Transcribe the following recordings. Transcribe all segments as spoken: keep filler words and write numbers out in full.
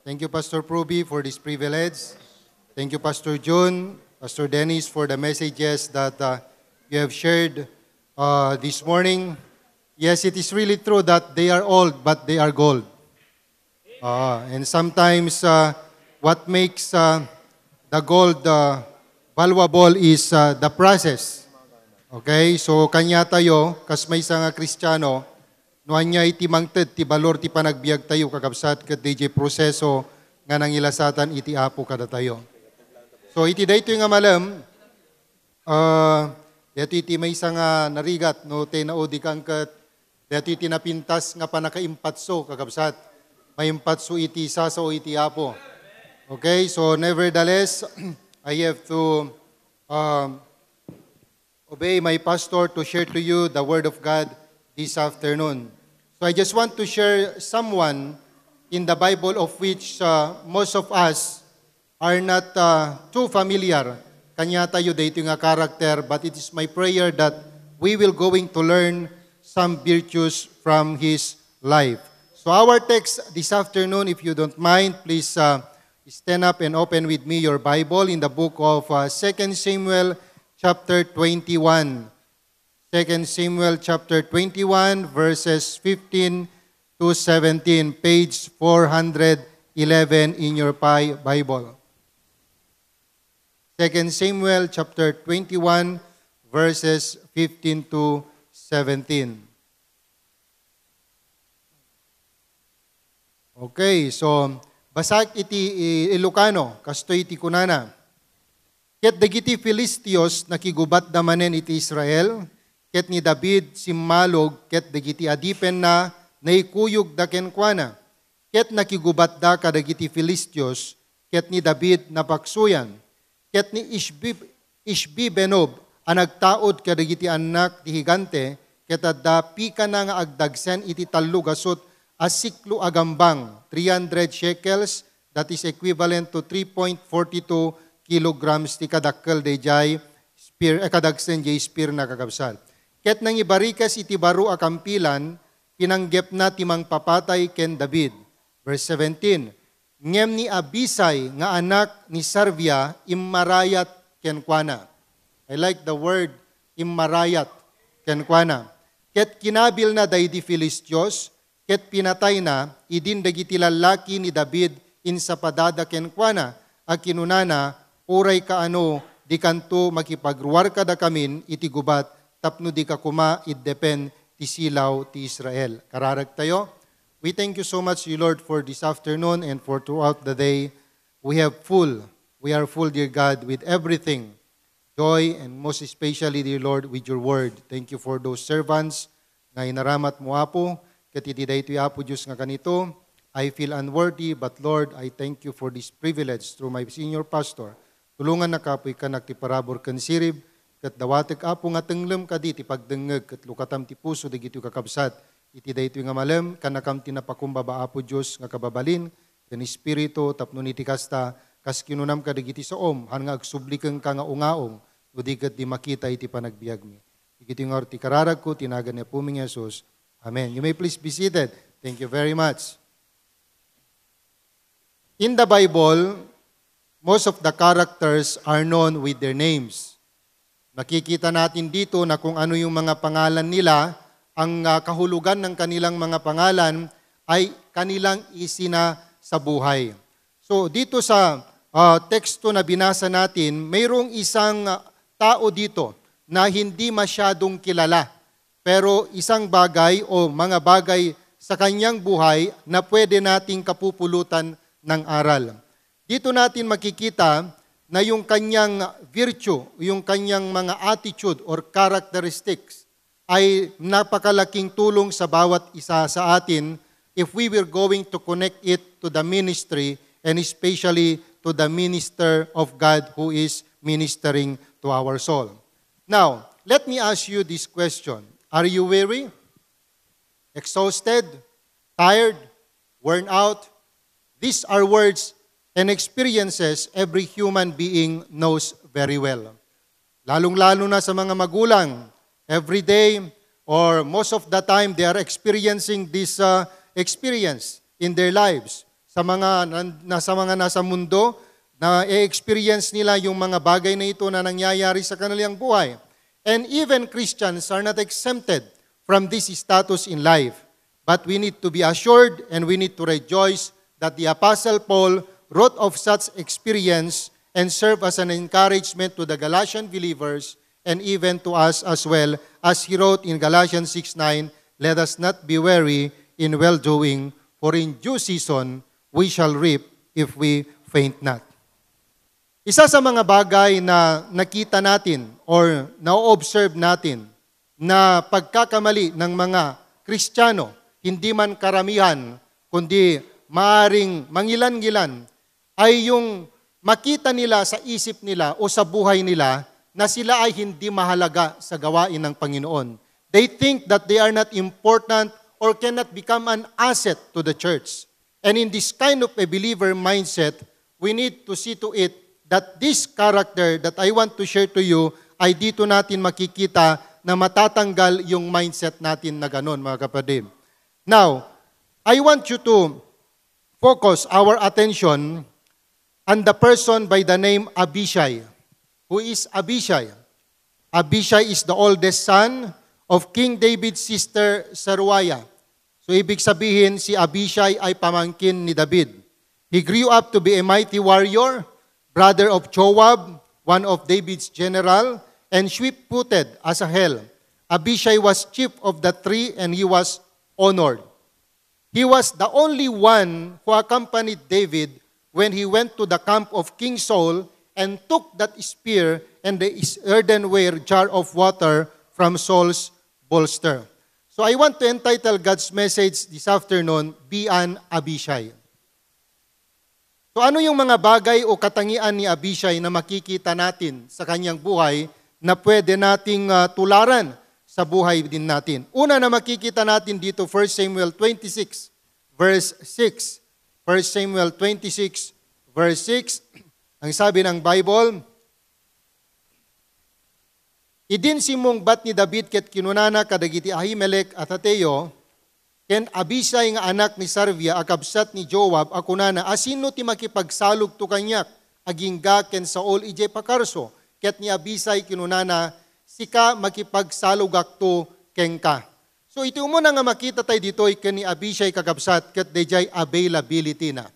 Thank you, Pastor Pruby, for this privilege. Thank you, Pastor Jun, Pastor Dennis, for the messages that uh, you have shared uh, this morning. Yes, it is really true that they are old, but they are gold. Uh, and sometimes uh, what makes uh, the gold uh, valuable is uh, the process. Okay? So, kanya tayo, kas maysa nga Kristiyano, no ania iti mangted ti balor ti panagbiag tayo, kakabsat, ket D J proseso nga nangilasatan iti Apo kadatayo. So, iti daytoy nga malem, uh, daytoy iti maysa nga narigat, no, te naudikan ket daytoy iti napintas nga panakaimpatso, kakabsat. Maimpatso iti sasao iti Apo. Okay, so nevertheless, I have to um, obey my pastor to share to you the Word of God this afternoon. So I just want to share someone in the Bible of which uh, most of us are not uh, too familiar. Kanya tayo daytoy nga character, but it is my prayer that we will going to learn some virtues from his life. So our text this afternoon, if you don't mind, please uh, stand up and open with me your Bible in the book of uh, Second Samuel chapter twenty-one. Second Samuel chapter twenty-one, verses fifteen to seventeen, page four hundred eleven in your Bi- Bible. Second Samuel chapter twenty-one, verses fifteen to seventeen. Okay, so basaek iti i- Ilocano, kastoy ti kunana. Ket dagiti Filistios nakigubatda manen iti Israel, ket ni David simmalog, ket dagiti adipenna naikuyogda kenkuana, ket nakigubatda kadagiti Filistios, ket ni David napaksuyan. Ket ni Ishbi-, Ishbi-benob a nagtaud kadagiti annak ti higante, ket adda pikana nga agdagsen iti tallo gasut a siklo a gambang, three hundred shekels, that is equivalent to three point four two kilograms ti kadakkel daydiay spear, eh, kadagsen diay spear na, kakabsat. Ket nangibarikes iti baro a kampilan, pinanggepna ti mangpapatay ken David. Verse seventeen, ngem ni Abisai nga anak ni Sarvia immarayat kenkuana. I like the word immarayat kenkuana. Ket kinabilna daydi Filistios, ket pinatayna idin dagiti lallaki ni David insapadada kenkuana, a kinunana, uray kaano, dikanto makipagruar kadakamin iti gubat tapno dika koma iddepen ti silaw ti Israel. Kararag tayo. We thank you so much, dear Lord, for this afternoon and for throughout the day. We have full, we are full, dear God, with everything, joy, and most especially, dear Lord, with your word. Thank you for those servants nga inaramat mo, Apo, ket iti daytoy, Apo Dios, nga kanito, I feel unworthy, but Lord, I thank you for this privilege through my senior pastor. Tulongannaka, Apo, ikkan ti parabur ken sirib, ket dawatek, Apo, nga tenglem kadi ti pagdengngeg ket lukatam ti puso dagitoy kakabsat. Iti daytoy nga malem, kannakam ti napakumbaba, Apo Dios, nga kababalin ken espiritu, tapno iti kasta, kas kinunam kadagiti saom, han nga agsubli kenka nga ungaong, no di ket di makita iti panagbiagmi. Dagitoy nga ti kararagko, ti nagan ni Apomi nga Jesus. Amen. You may please be seated. Thank you very much. In the Bible, most of the characters are known with their names. Makikita natin dito na kung ano yung mga pangalan nila, ang ah, kahulugan ng kanilang mga pangalan ay kanilang isina sa buhay. So dito sa ah, teksto na binasa natin, mayroong isang ah, tao dito na hindi masyadong kilala. Pero isang bagay o mga bagay sa kanyang buhay na pwede nating kapupulutan ng aral. Dito natin makikita na yung kanyang virtue, yung kanyang mga attitude or characteristics ay napakalaking tulong sa bawat isa sa atin if we were going to connect it to the ministry and especially to the minister of God who is ministering to our soul. Now, let me ask you this question. Are you weary? Exhausted? Tired? Worn out? These are words and experiences every human being knows very well. Lalong-lalo na sa mga magulang, every day or most of the time they are experiencing this uh, experience in their lives. sa mga nan-, nasa mga nasa mundo, na-experience nila yung mga bagay na ito na nangyayari sa kanilang buhay. And even Christians are not exempted from this status in life. But we need to be assured and we need to rejoice that the Apostle Paul wrote of such experience and served as an encouragement to the Galatian believers and even to us as well, as he wrote in Galatians six nine, "Let us not be weary in well-doing, for in due season we shall reap if we faint not." Isa sa mga bagay na nakita natin or na-observe natin na pagkakamali ng mga Kristiyano, hindi man karamihan, kundi maaring mangilan-ngilan, ay yung makita nila sa isip nila o sa buhay nila na sila ay hindi mahalaga sa gawain ng Panginoon. They think that they are not important or cannot become an asset to the church. And in this kind of a believer mindset, we need to see to it that this character that I want to share to you ay dito natin makikita na matatanggal yung mindset natin na ganun, mga kapatid. Now, I want you to focus our attention on the person by the name Abishai. Who is Abishai? Abishai is the oldest son of King David's sister Zeruiah. So, ibig sabihin, si Abishai ay pamangkin ni David. He grew up to be a mighty warrior, brother of Joab, one of David's general, and swift-footed as a hell. Abishai was chief of the three and he was honored. He was the only one who accompanied David when he went to the camp of King Saul and took that spear and the is-, earthenware jar of water from Saul's bolster. So I want to entitle God's message this afternoon, Be an Abishai. So ano yung mga bagay o katangian ni Abishai na makikita natin sa kanyang buhay na pwede nating, ah, tularan sa buhay din natin? Una na makikita natin dito, First Samuel twenty-six, verse six. First Samuel twenty-six, verse six. Ang sabi ng Bible, Idin simmungbat ni David ket kinunana kadagiti Ahimelec a tateo, ken Abisai nga anak ni Sarvia a kabsat ni Joab a kunana, "Asino ti makipagsalogto kaniak agingga ken Saul idiay pakarso?" Ket ni Abisai kinunana, "Sika makipagsalogakto kenka." So, iti umuna nga makita tayo ditoy ken ni Abisai kakabsat ket daydiay availability na.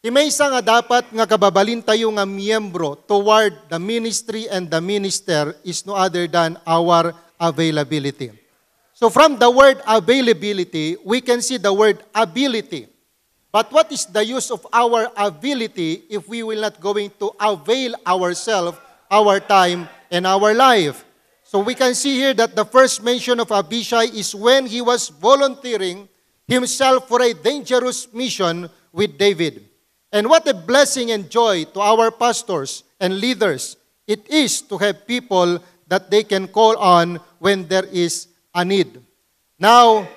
Ti maysa nga dapat nga kababalintayo nga miyembro toward the ministry and the minister is no other than our availability. So from the word availability, we can see the word ability. But what is the use of our ability if we will not going to avail ourselves, our time, and our life? So we can see here that the first mention of Abishai is when he was volunteering himself for a dangerous mission with David. And what a blessing and joy to our pastors and leaders it is to have people that they can call on when there is a need. Now,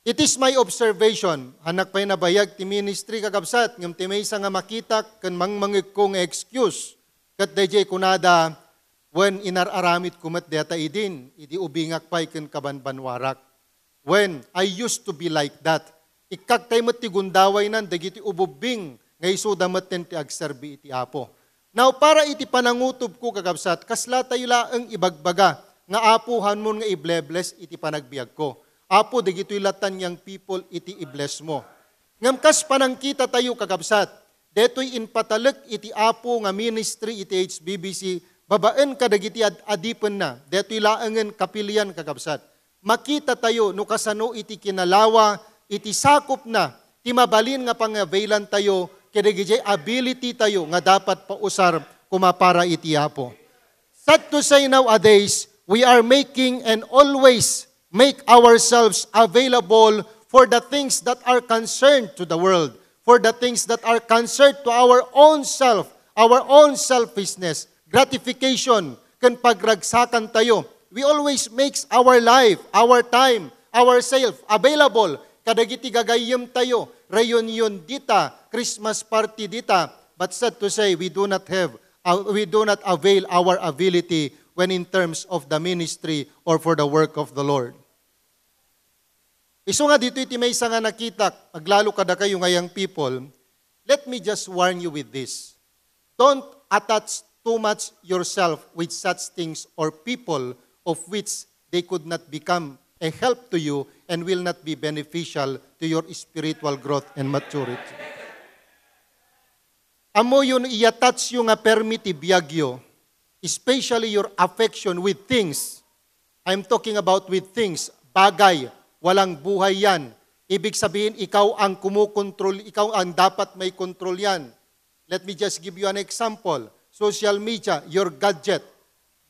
it is my observation, anak pay nabayag ti ministry kakabsat, ngem ti maysa nga makitak ken mangmangegko nga excuse, ket daydiay kunada, wen inar-aramidko met dayta idin, idi ubingak pay ken kabanbanwarak. Wen, I used to be like that. Ikkak tay met ti gundawaynan dagiti ububbing nga isuda metten ti agserbi iti Apo. Now, para iti panangutobko, kakabsat, kasla tayo laeng ibagbaga nga, "Apo, hanmon nga i-bless iti panagbiagko. Apo, dagitoy latan young people iti i-bless mo." Ngem kas panangkita tayo, kakabsat, detoy impatalek iti Apo nga ministry iti H B B C babaen kadagiti ad-adipenna, detoy laengen kapilian, kakabsat. Makita tayo no kasano iti kinalawa, iti sakupna, ti mabalin nga pangavailan tayo, kadagiti ability tayo nga dapat pausar kuma para iti Apo. Sad to say, nowadays, we are making and always make ourselves available for the things that are concerned to the world, for the things that are concerned to our own self, our own selfishness, gratification, ken pagragsakan tayo. We always makes our life, our time, ourself available kadagiti gagayyem tayo, reunion dita, Christmas party dita, but sad to say, we do not have, uh, we do not avail our ability when in terms of the ministry or for the work of the Lord. Isu nga ditoy ti maysa nga nakitak, aglalo kadakayo nga young people, let me just warn you with this. Don't attach too much yourself with such things or people of which they could not become a help to you and will not be beneficial to your spiritual growth and maturity. Ammoyo no i-attach yo nga permi ti biagyo, especially your affection with things. I'm talking about with things, bagay, walang buhay yan. Ibig sabihin, ikaw ang kumukontrol, ikaw ang dapat may control yan. Let me just give you an example. Social media, your gadget.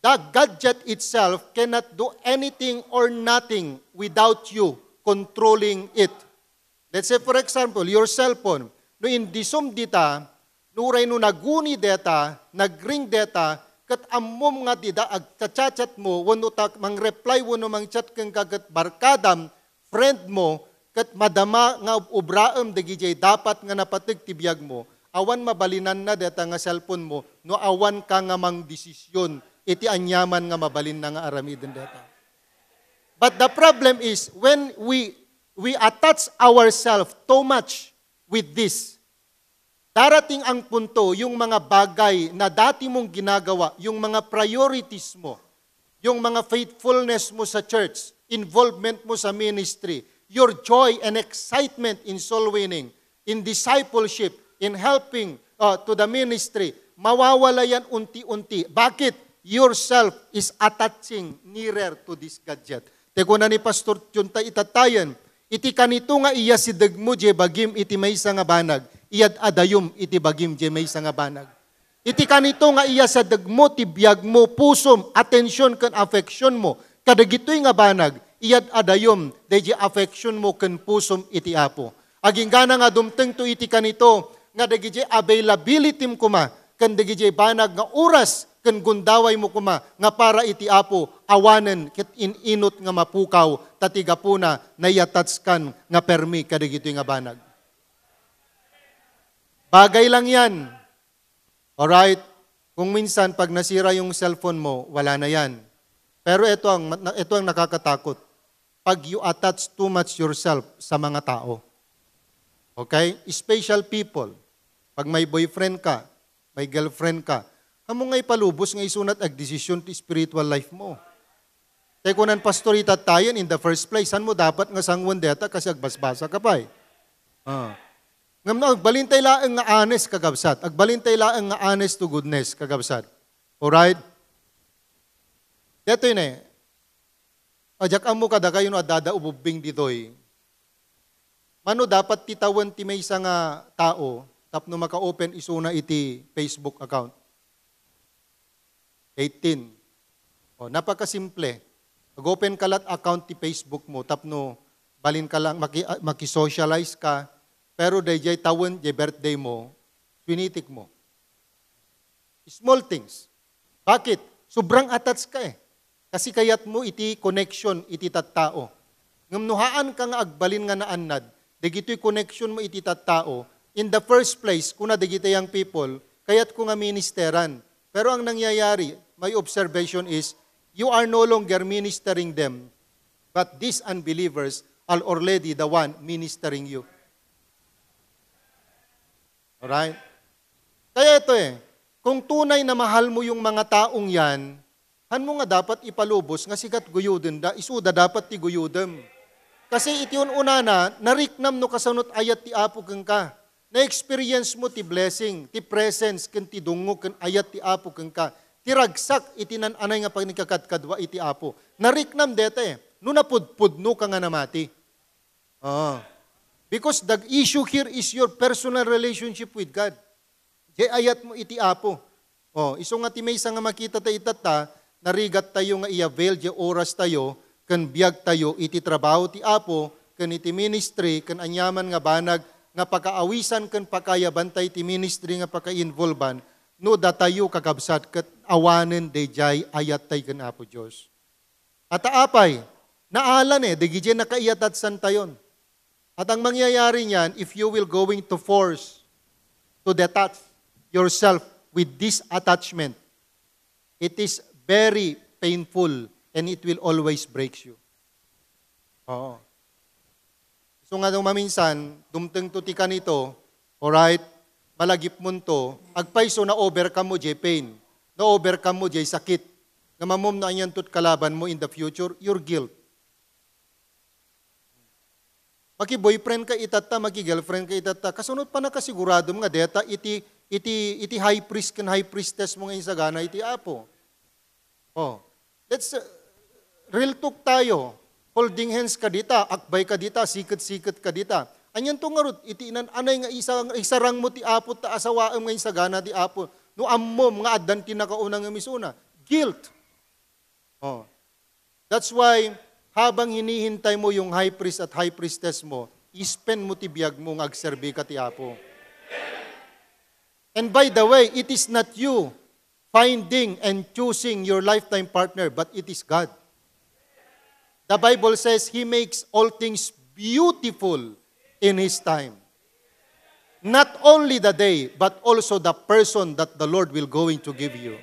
The gadget itself cannot do anything or nothing without you controlling it. Let's say, for example, your cellphone. No indisum dita, nuray no naguni deta, nagring deta, ket ammom nga dida agchat-chat mo, wenno ta mangreply wenno mangchat kenka ket barkadam, friend mo, ket madama nga ub-ubraem dagidiay dapat nga napateg ti biag mo, awan mabalinanna deta nga cellphone mo no awan ka nga mangdesisyon iti aniaman nga mabalinna nga aramiden deta. But the problem is when we we attach ourselves too much with this. Darating ang punto, yung mga bagay na dati mong ginagawa, yung mga priorities mo, yung mga faithfulness mo sa church, involvement mo sa ministry, your joy and excitement in soul winning, in discipleship, in helping uh, to the ministry, mawawala yan unti-unti. Bakit? Yourself is attaching nearer to this gadget. Te kuna ni Pastor Junta itatayen, iti kanito nga iyasidegmo diay bagim iti maysa nga banag, iyad-adayom iti bagim diay maysa nga banag. Iti kanito nga iyasidegmo ti biagmo, pusom, atension ken affection mo kadagitoy nga banag, iyad-adayom daydiay affection mo ken pusom iti Apo. Aginggana nga dumtengto iti kanito nga dagidiay availability mo koma ken dagidiay banag nga oras ken gundaway mo koma nga para iti Apo, awanen ket in-inut nga mapukaw, ta ti gapuna naiattachkan nga permi kadagitoy nga banag. Bagay lang yan. Alright? Kung minsan, pag nasira yung cellphone mo, wala na yan. Pero ito ang, ito ang nakakatakot. Pag you attach too much yourself sa mga tao. Okay? Special people. Pag may boyfriend ka, may girlfriend ka, amo nga ipalubos nga isunat agdesisyon ti spiritual life mo. Te kunan, Pastor, itatayen in the first place, saan mo dapat nga sangwen deta kasi agbasbasa ka pay? Ah. Ngem no, agbalintay laeng nga honest, kagabsat. Agbalintay laeng nga honest to goodness, kagabsat. Alright? Detoy ne, a, diak ammo kadakayo no adda adda ububbing ditoy. Mano dapat ti tawen ti maysa nga tao tapno maka-open isuna iti Facebook account? Eighteen. O, napakasimple. Mag-open ka lat account ti Facebook mo tapno balin ka lang maki-, ah, makisocialize ka, pero daydiay tawen, diay birthday mo, swinitik mo. Small things. Bakit? Sobrang attach ka eh. Kasi kayat mo iti connection iti tattao. Ngem no haan ka nga agbalin nga naannad dagitoy connection mo iti tattao, in the first place, kuna dagiti young people, kayat ko nga ministeran. Pero ang nangyayari, my observation is, you are no longer ministering them, but these unbelievers are already the one ministering you. Alright? Kaya ito eh, kung tunay na mahal mo yung mga taong yan, han mo nga dapat ipalubos nga sikat guyuden da, isuda dapat ti guyudem. Kasi iti un-unana, nariknam no kasanot ayat ti Apo kenka. Na-experience mo ti blessing, ti presence, ken ti dungngo ken ayat ti Apo kenka. Ti ragsak iti nan-anay nga pagnikakadkadua iti Apo. Nariknam deta eh, no napudpudno ka nga namati. Ah. Because the issue here is your personal relationship with God. Diay ayat mo iti Apo. Oh, isu nga ti maysa nga makita ta itatta, narigat tayo nga i-avail diay oras tayo ken biag tayo iti trabaho ti Apo ken iti ministry ken aniaman nga banag nga pakaawisan ken pakayaban tay ti ministry nga pakainvolban no datayo kakabsat ket awanen daydiay ayat tay ken Apo Dios. At apay, naalan eh, dagiti nakaiatatsan tayon. At ang mangyayari niyan, if you will going to force to detach yourself with this attachment, it is very painful and it will always breaks you. Oo. Nga no maminsan, dumtengto ti kanito, alright, malagipmonto, agpayso na-overcome mo jay pain, na-overcome mo jay sakit. Ngem ammom no anianto ti kalaban mo in the future, your guilt. Maki-boyfriend ka itatta, maki-girlfriend ka itatta. Kasunot pa nakasiguradom nga deta iti, iti, iti high priest ken high priestess mo nga insagana iti Apo. Oh. Let's, uh, real talk tayo. Holding hands ka dita, akbay ka dita, siket-siket ka dita. Anianto ngarud, iti inan-anay nga isa-, isarang mo ti Apo ta asawaem nga insagana ti Apo. No ammom nga addan ti nakauna nga misuna. Guilt. Oh. That's why, habang hinihintay mo yung high priest at high priestess mo, i-spend mo ti biag mo nga agserbi ka ti Apo. And by the way, it is not you finding and choosing your lifetime partner, but it is God. The Bible says He makes all things beautiful in His time. Not only the day, but also the person that the Lord will going to give you.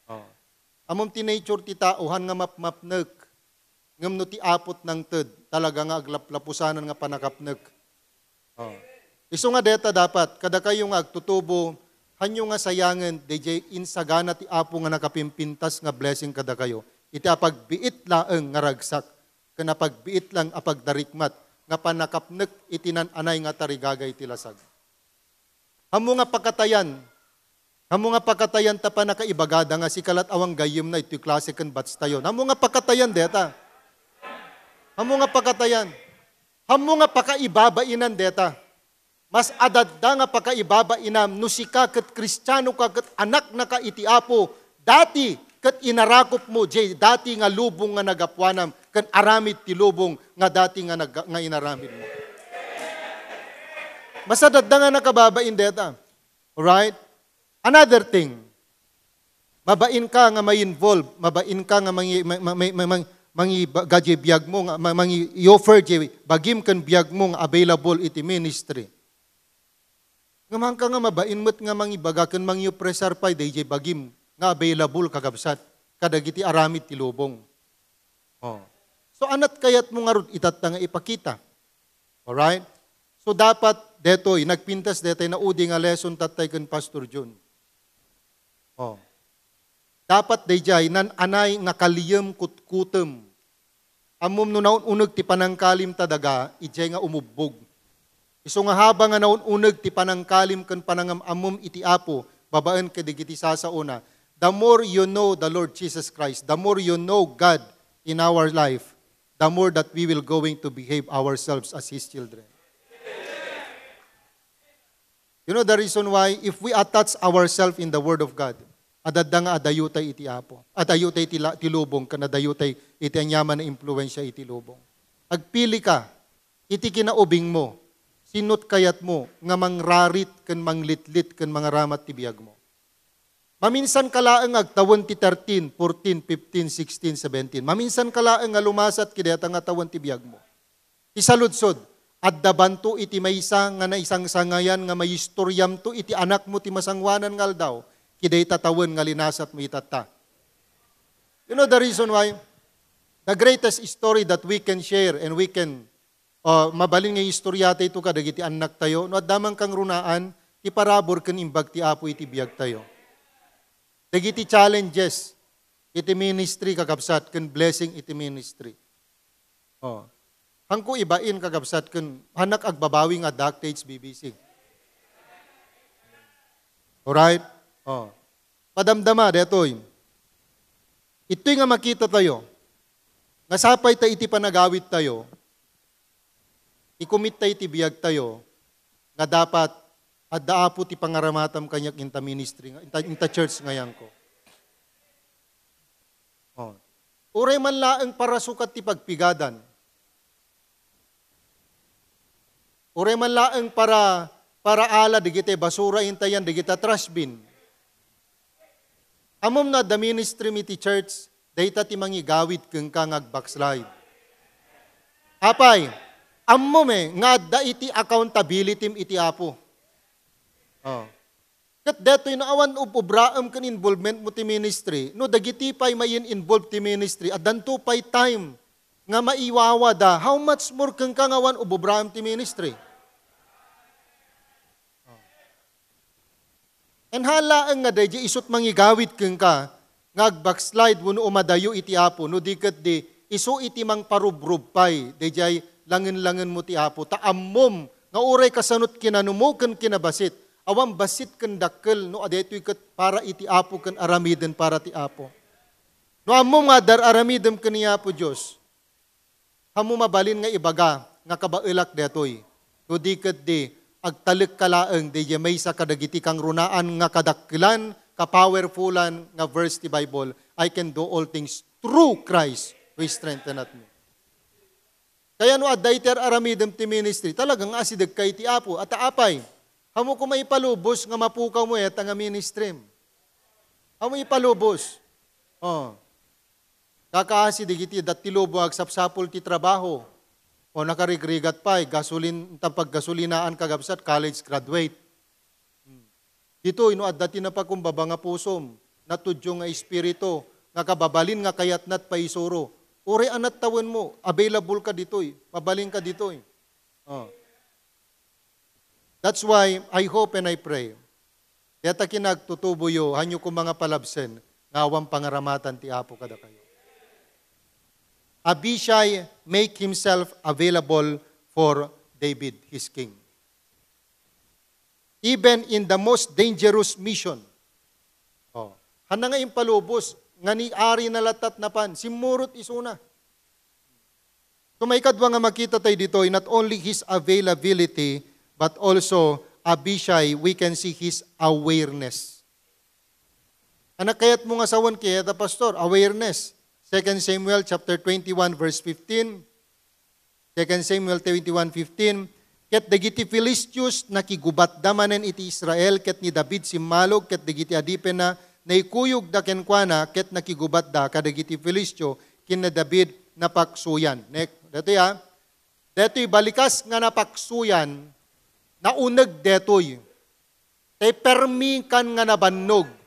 Oh. Ammom ti nature ti tao, han nga mapmapnek. Ngem no ti Apo ti nangted, talaga nga aglaplapusanan nga pannakapnek. Oh. Isu nga deta dapat, kadakayo nga agtutubo, hanyo nga sayangen, dayjay insagana ti Apo nga nakapimpintas nga blessing kadakayo. Iti apagbiit laeng nga ragsak, ken apagbiit lang a pagdarikmat, nga pannakapnek iti nan-anay nga tarigagay ti lasag. Ammo nga pakatayan, ammo nga pakatayan ta pannakaibagada nga sika lat awan gayyemna iti klase ken batch tayo. Ammo nga pakatayan deta. Ammo nga pakatayan. Ammo nga pakaibabainan deta. Mas adda nga pakaibabainam no sika ket Kristiano ka ket anakna ka iti Apo, dati ket inarakop mo jay dati nga lubong nga nagapuanam ken aramid ti lubong nga dati nga nag-, nga inaramid mo. Mas adda nga nakababain deta. Alright? Another thing, mabain ka nga ma-involve, mabain ka nga mangi-, ma-, ma-, ma-, ma-, mangibaga jay biag mo, nga ma-, mangi-, i-offer jay bagim ken biag mo nga available iti ministry. Ngem haan ka nga mabain met nga mangibaga ken mangipresar pay dayjay bagim nga available, kakabsat, kadagiti aramid ti lubong. Oh. So, anat kayat mo ngarud itatta nga ipakita? Alright? So, dapat detoy, nagpintas detoy naudi nga lesson tattay ken Pastor Jun. Oh. Dapat dayjay nan-anay nga kaliem kutkutem. Ammom no naun-uneg ti panangkalim ta daga, idiay nga umubbog. Isu nga habang nga naun-uneg ti panangkalim ken panangam-ammom iti Apo babaen kadagiti sasaona, the more you know the Lord Jesus Christ, the more you know God in our life, the more that we will going to behave ourselves as His children. You know the reason why? If we attach ourselves in the Word of God, adda nga adayotay iti Apo. Adayotay ti la-, ti lubong, ken adayotay iti aniaman nga impluensia iti lubong. Agpili ka iti kinaubing mo, sinot kayat mo nga mangrarit ken manglitlit ken mangaramat ti biag mo. Maminsan ka laeng nga agtawen ti thirteen, fourteen, fifteen, sixteen, seventeen. Maminsan ka laeng nga lumasat iti dayta nga tawen ti biag mo. Ti saludsod, adda banto iti maysa nga naisangsangayan nga maistoriamto iti anakmo ti masangoanan nga aldaw, iti dayta tawen nga linasatmo itatta. You know the reason why? The greatest story that we can share and we can, uh, mabalin nga istorya tayo kadagiti annak tayo, no adda man kangrunaan, ti parabur ken imbag ti Apo iti biag tayo. Dagiti challenges iti ministry, kakabsat, ken blessing iti ministry. Oh. Hanko ibain, kakabsat, ken hannak agbabawi nga addaak ti H B B C. Alright? Oh. Padamdama, detoy. Itoy nga makita tayo, nga sapay ta iti panagawid tayo, i-commit ta iti biag tayo, nga dapat adda Apo ti pangaramatam kaniak inta ministry, nga, inta, inta church nga yanko. Oh. Uray man laeng para sukat ti pagpigadan. Uray man laeng para, para ala dagiti basura intayan dagiti trash bin. Ammom no adda ministry mi ti church, dayta ti mangigawid kenka nga agbackslide. Apay, ammom eh, nga adda iti accountability iti Apo. Oh. Ket detoy no awan ub-, ubraem ken involvement mo ti ministry, no dagiti pay mayen involved ti ministry, addanto pay time nga maiwawada, how much more kenka nga awan ububraem ti ministry? And haan laeng nga daydi isut mangigawid kenka nga agbackslide wenno umadayo iti Apo, no di ketdi isu iti mangparubrub pay daydiay langen-langenmo ti Apo. Ta ammom nga uray kasano ti kinanumo ken kinabassit, awan bassit ken dakkel no daytoy ket para iti Apo ken aramiden para ti Apo. No ammom nga adda ar-aramidem ken ni Apo Dios, Ammo mabalin nga ibaga nga kabaelak daytoy, no di ketdi, agtalekka laeng daydiay maysa kadagiti kangrunaan nga kadakkelan, ka-powerfulan nga verse ti Bible, "I can do all things through Christ who strengtheneth me." Kaya no adda iti ar-aramidem ti ministry, talaga nga asidegka iti Apo. Ata apay, ammo koma ipalubos nga mapukawmo ita nga ministry. Ammo ipalubos. Oh. Kakaasi dagiti adda ti lubong agsapsapul ti trabaho. O nakarigrigat pay, gasolin-, ta paggasolinaan kakabsat, college graduate. Hmm. Ditoy, no adda ti napakumbaba nga pusom, natudyo nga espiritu, nga kababalin nga kayatna ti paisuro. Uray anat tawenmo, available ka ditoy, mabalin ka ditoy. Oh. That's why I hope and I pray, dayta kinagtutuboyo, hanyo koma nga palabsen nga awan pangaramatan ti Apo kadakayo. Abishai make himself available for David, his king. Even in the most dangerous mission. Oh. Hanna nga impalubos, nga ni ari na latta ti napan, simmurot isuna. So, maikadua nga makita tayo ditoy, not only his availability, but also Abishai, we can see his awareness. Annak kayat mo nga sawen kayat a pastor, awareness. Second Samuel chapter twenty-one, verse fifteen. Second Samuel twenty-one fifteen, "Ket dagiti Filistios nakigubatda manen iti Israel, ket ni David simmalog, ket dagiti adipenna naikuyogda kenkuana, ket nakigubatda kadagiti Filistio ken ni David napaksuyan." Nek, datoy, ah. Datoy balikas nga napaksuyan, nauneg detoy. Tay permi kan nga nabannog.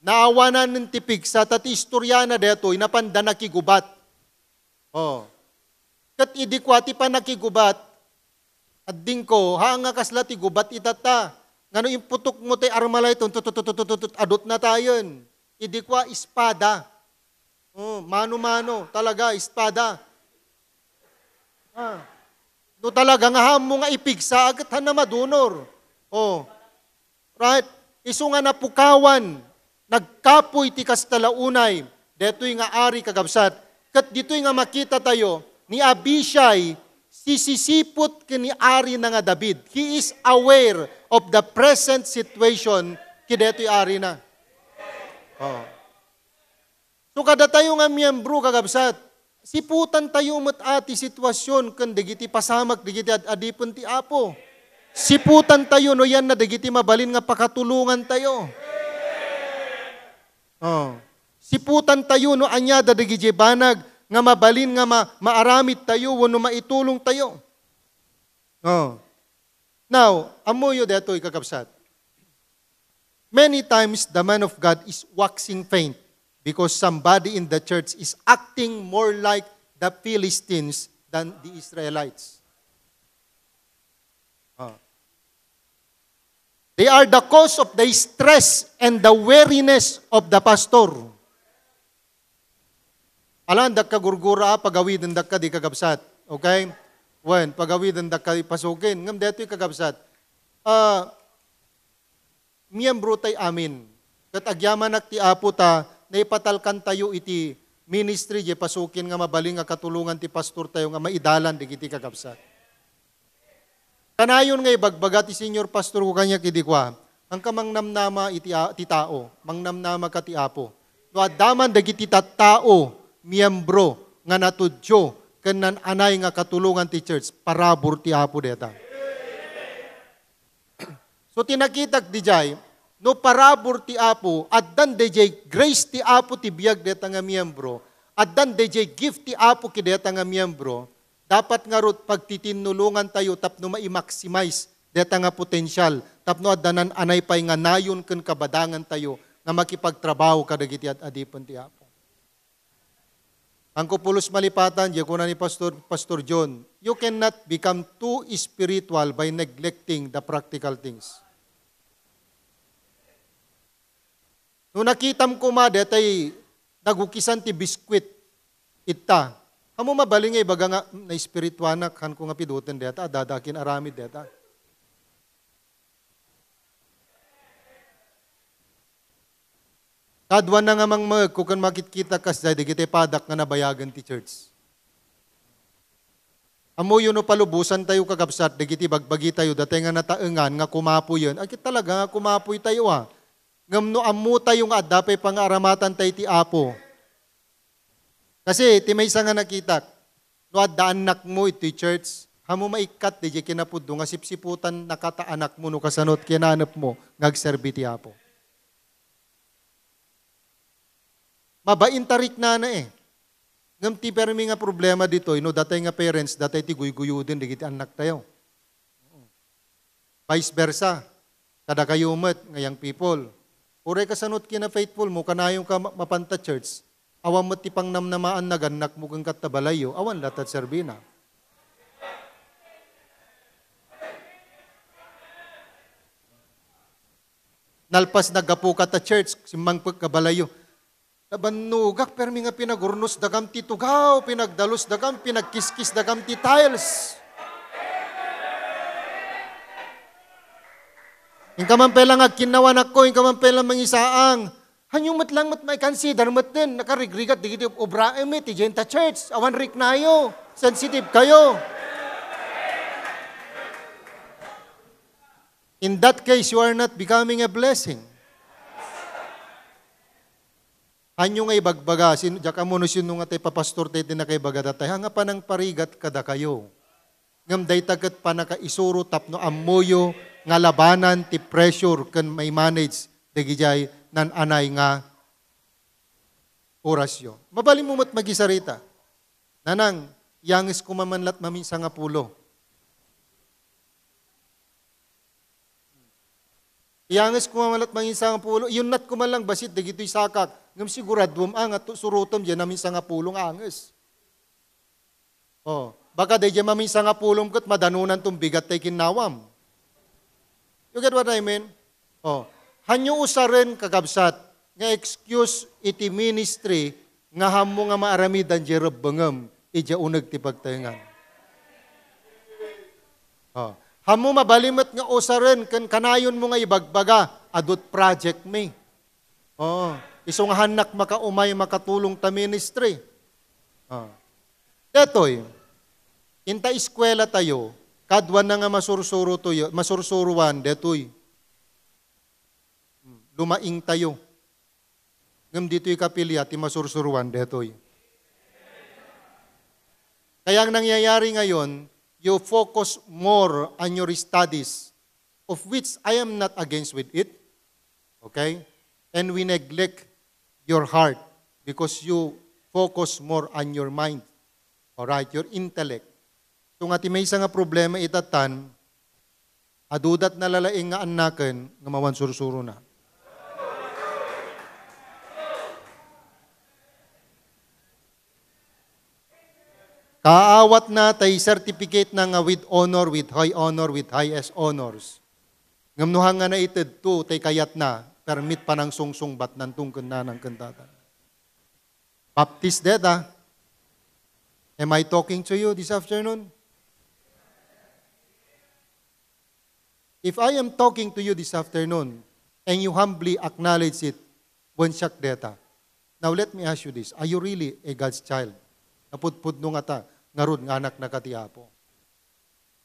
Naawanan ti pigsa, ta ti istoriana detoy, napanda nakigubat. Oh. Ket idi kua ti panakigubat, addingko, haan nga kasla ti gubat itatta. Ngano imputokmo tay armalay ton, tutututututut, adut na tayen. Idi kua, espada. Oh, mano-mano, talaga, espada. Ah. No talaga nga haanmo nga ipigsa, ket haanna madunor. Oh. Right? Isu nga napukawan, nagkapuy ti kasta la unay, detoy nga ari kakabsat. Ket ditoy nga makita tayo, ni Abishai, sisisiput ken ni arina nga David. He is aware of the present situation ken detoy arina. Oh. So, kadatayo nga miyembro, kakabsat, siputantayo met a ti sitwasyon ken dagiti pasamak dagiti ad-adipen ti Apo. Siputantayo no yanna dagiti mabalin nga pakatulongantayo. Oh. Siputantayo no aniada dagiti banag nga mabalin nga ma-, maaramidtayo wenno maitulongtayo. Oh. Now, ammoyo detoy, kakabsat. Many times, the man of God is waxing faint because somebody in the church is acting more like the Philistines than the Israelites. Ah. They are the cause of the stress and the weariness of the pastor. Alandak ka gurgura, ah, pagawidendak ka di kakabsat. Okay? Wen, pagawidendak ka di pasukin. Ngem detoy kakabsat. Ah, miyembro tay amin. Ket agyamanak ti Apo ta naipatalkantayo iti ministry, diay pasukin nga mabalin nga katulongan ti pastortayo nga maidalan dagiti kakabsat. Kanayon nga ibagbaga ti senior pastor ko kaniak idi kua, "Haanka mangnamnama iti a-, ti tao, mangnamnama ka ti Apo." No adda man dagiti tattao, miyembro, nga natudyo ken nan-anay nga katulongan ti church, parabur ti Apo deta. So, ti nakitak dijay, no parabur ti Apo, addan dijay grace ti Apo ti biag deta nga miyembro, addan dijay gift ti Apo ken deta nga miyembro, dapat ngarud pagtitinulongantayo tapno mai-maximize deta nga potensial, tapno adda nan-anay pay nga nayon ken kabadangantayo nga makipagtrabaho kadagiti ad-adipen ti Apo. Haanko pulos malipatan, diay kuna ni Pastor, Pastor John, you cannot become too spiritual by neglecting the practical things. No nakitam koma detay nagukisan ti biskuit, itta. Ammo mabalin nga ibaga nga, "Hmm, naespirituanak, haanko nga piduten deta, adda kin aramid deta." Kaduana nga mangmegko ken makitkita kasdiay dagiti padak nga nabayagen ti church. Ammoyo no palubosantayo, kakabsat, dagiti bagbagitayo, datay nga nataengan nga kumapoyen. Agki talaga nga kumapoytayo, a. Ngem no ammotayo nga adda pay pangaaramatan tay ti Apo. Kasi ti maysa nga nakitak, no adda annakmo iti church, ammo maikkat daydiay kinapudno nga sipsiputan nakata anakmo no kasano ti kinanepmo nga agserbi ti Apo. Mabain ta riknana, e. Ngem ti permi nga problema ditoy, no datay nga parents, datay ti guyguyuden dagiti annaktayo. Vice versa, kadakayo met nga young people. Uray kasano ti kina-faithfulmo, kanayon ka ma-, mapanta church, awan met ti pangnamnamaanna nga annakmo ken katta balayyo, awan latta ti serbina. Nalpas naggapuka ta church, simmangpet ka balayyo. Nabannogak, permi nga pinagurnosdakam ti tugaw, pinagdalusdakam, pinagkiskisdakam ti tiles. Inka man pay la nga agkinnawanakko, inka man pay la mangisaang. Hanyo met lang met maikonsider metten, nakarigrigat dagiti obraem ti diay ta church, awan riknayo, sensitive kayo. In that case, you are not becoming a blessing. Hanyo nga ibagbaga, sin-, diak ammo no sino nga ti papastor ti, ti nakaibaga datay, nga panangparigat kadakayo. Ngem dayta ket pannakaisuro tapno ammoyo nga labanan ti pressure ken ma-manage dagidiay naan-anay nga orasyo. Mabalinmo met magisarita. Nanang, iyangesko man lat maminsan nga pulo. Iyangesko man lat maminsan nga pulo. Iyunnatko man lang bassit dagitoy sakak. Ngem siguraduem, a, nga tu-, surotem diay maminsan nga pulo nga anges. O, baka daydiay maminsan nga pulom ket madanonanton bigat tay kinnawam. You get what I mean? O, hanyo usaren, kakabsat, nga excuse iti ministry nga ammo nga maaramidan diay rebbengem idiay uneg ti pagtaengan. O, ammo mabalin met nga usaren ken kanayonmo nga ibagbaga, "Adu ti project mi." Oo. Isu nga hannak makaumay, makatulong ta ministry. Oo. Detoy, inta eskuelatayo, kaduana nga masursurotayo, masursuroan detoy. Hmm, lumaingtayo. Ngem ditoy kapilya ti masursuroan detoy. Kaya ang nangyayari ngayon, you focus more on your studies, of which I am not against with it. Okay? And we neglect your heart because you focus more on your mind. All right? Your intellect. Ito nga ti maysa nga problema itatan, adudat nalalaing nga annaken nga mawan sursurona. Kaawatna tay certificate na nga with honor, with high honor, with highest honors. Ngem no hangana itedto tay kayatna, permit panangsungsungbatnan tungken nanang ken tatang. Baptist deta. Am I talking to you this afternoon? If I am talking to you this afternoon and you humbly acknowledge it, wen siak deta. Now let me ask you this, are you really a God's child? Napudpudno ngata, ngarud nga anaknaka ti Apo.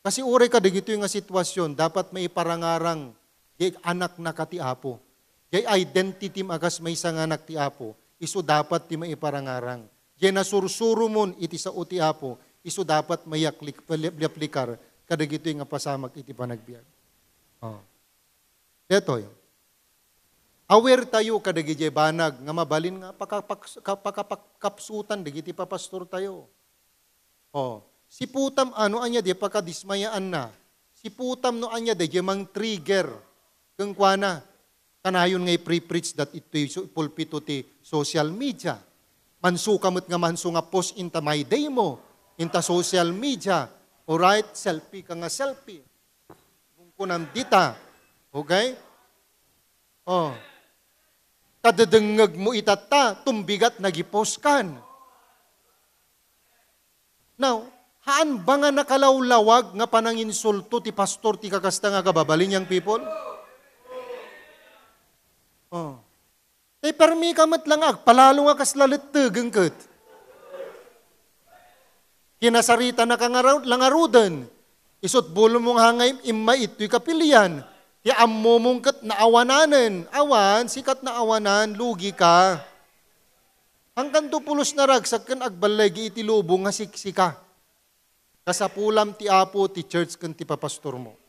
Kasi uray kadagitoy nga sitwasyon, dapat maiparangarang diay anaknaka ti Apo. Diay identitym a kas maysa nga anak ti Apo, isu dapat ti maiparangarang. Diay nasursuromon iti sao ti Apo, isu dapat mayaklik-, liaplikar kadagitoy nga pasamak iti panagbiag. Oh. Detoy. Aware tayo kadagidiay banag nga mabalin nga pakapak-, ka-, pakapakapsutan dagiti papastortayo. Oh, siputam a no ania diay pakadismayaanna. Siputam no ania diay mangtrigger kenkuana. Kanayon nga ipre-preach dat itoy su-, pulpito ti social media. Manso ka met nga manso nga post inta My Day mo, inta social media. Alright? Selfie ka nga selfie. Kunam dita. Okay? Oh. Kadedengngeg mo itatta, tumbigat nagipost kan. Now, haan ba nga nakalawlawag nga pananginsulto ti pastor ti kakasta nga kababalin, young people? Oh. Tay permi ka met lang agpalalo nga kasla lettegen ket. Kinasaritanaka nga ra-, langaruden. Isut' bulmo nga hangay imma ittoy kapilian. Ti ammomon ket naawananen. Awan, sikat naawanan, lugi ka. Hangkanto pulos naragsak ken agballigi iti lubong nga siksika. Kasapulam ti Apo ti church ken ti papastormo.